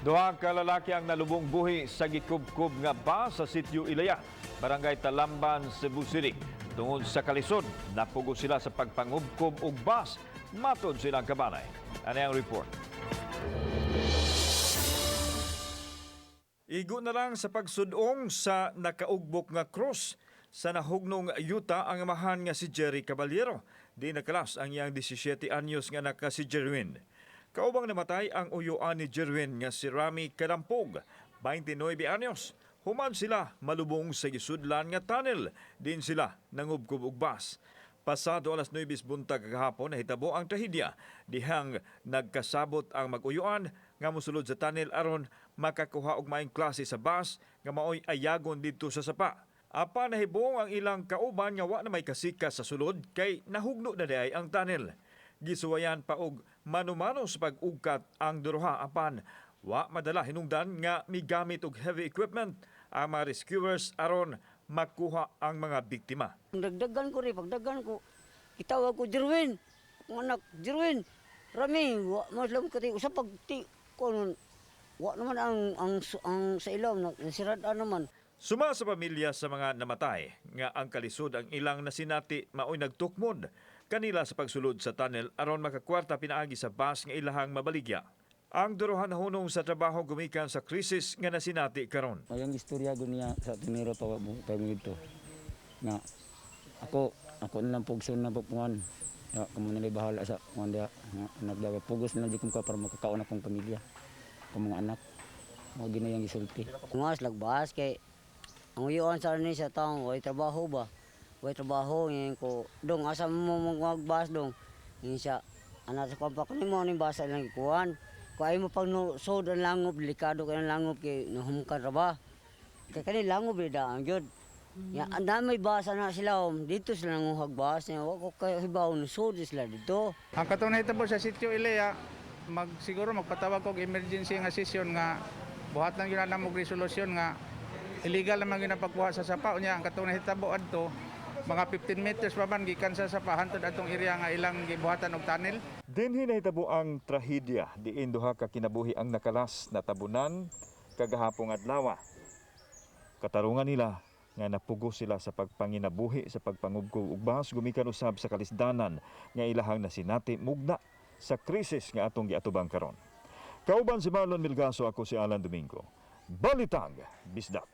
Duha ka lalaki ang nalubong buhi sa gikubkob nga bus sa Sitio Ilaya, Barangay Talamban, Cebu City. Tungod sa kalisod, napugo sila sa pagpangubkob og bus. Matod silang kabanay. Ano ang report? Igo na lang sa pagsudong sa nakaugbok nga krus sa nahugnong yuta ang amahan nga si Jerry Caballero. Di nakalas ang iyang 17 anyos nga anak nga si Jerwin. Kaubang namatay ang uyuan ni Jerwin nga si Rami Kadampog, 29 anyos. Human sila malubong sa gisudlan nga tunnel. Din sila nangubkob og bus. Pasado alas 9 buntag kagahapon nahitabo ang trahedya dihang nagkasabot ang mag-uyuan nga mosulod sa tunnel aron makakuha og maayong klase sa bus nga maoy ayagon didto sa sapa. Apan nahibong ang ilang kauban nga wa na may kasikas sa sulod kay nahugno na diay ang tunnel. Gisuwayan pa og manumano sa pag-ugkat ang duruha apan wa madala hinungdan nga migamit og heavy equipment ang mga rescuers aron makuha ang mga biktima. Dagdagan ko rin, pagdagan ko, itawag ko, "Jerwin, akong anak, Jerwin, Rami," wa mas lang kati, usap pag ti, ko, wa naman ang sa ilaw, nasirad naman. Suma sa pamilya sa mga namatay nga ang kalisod ang ilang nasinati maoy nagtukmod kanila sa pagsulod sa tunnel aron makakwarta pinaagi sa bus nga ilahang mabaligya. Ang duruhan nahunong sa trabaho gumikan sa krisis nga nasinati karon. Mayang istorya ko niya sa tiniro pa pa dito. Nga ako ako na lang pugson na pupungan. Ya, kamo na bahala sa kuan diha. Nga anak daw pugos na lang jud ko para makakaon akong pamilya. Akong mga anak. Mao ginayang gisulti. Kungas, lagbas, kay, ang uyuan sa ni sa taong, way trabaho ba? Way trabaho, ngayon ko, "Dong, asa mo magbas, dong?" Ngayon siya, anak sa kampa ko mo, ni basa lang ikuan. Kung ay mo pag no, sod ang langob, delikado kay ang langob, kay nahumkan ra ba? Kay kani langob, eh, daan gyud. Ya, ang dami basa na sila, oh. Dito sila nanguhag basa. Wa ko kayo hibaw, sod sila dito. Ang katong nahitabo sa Sitio Ilea, siguro magpatawag og emergency nga session nga buhatan gyud na og resolusyon nga illegal naman gyud ang pagkuha sa sapa. Unya ang katong nahitabo adto, mga 15 meters pa man gikan sa sapa hantod atong area nga ilang gibuhatan og tunnel. Dinhi nahitabo ang trahedya diin duha ka kinabuhi ang nakalas natabunan kagahapong adlaw. Katarungan nila nga napugo sila sa pagpanginabuhi sa pagpangubkob og bus gumikan usab sa kalisdanan nga ilahang nasinati mugna sa krisis nga atong giatubang karon. Kauban si Marlon Milgaso, ako si Alan Domingo. Balitang Bisdak.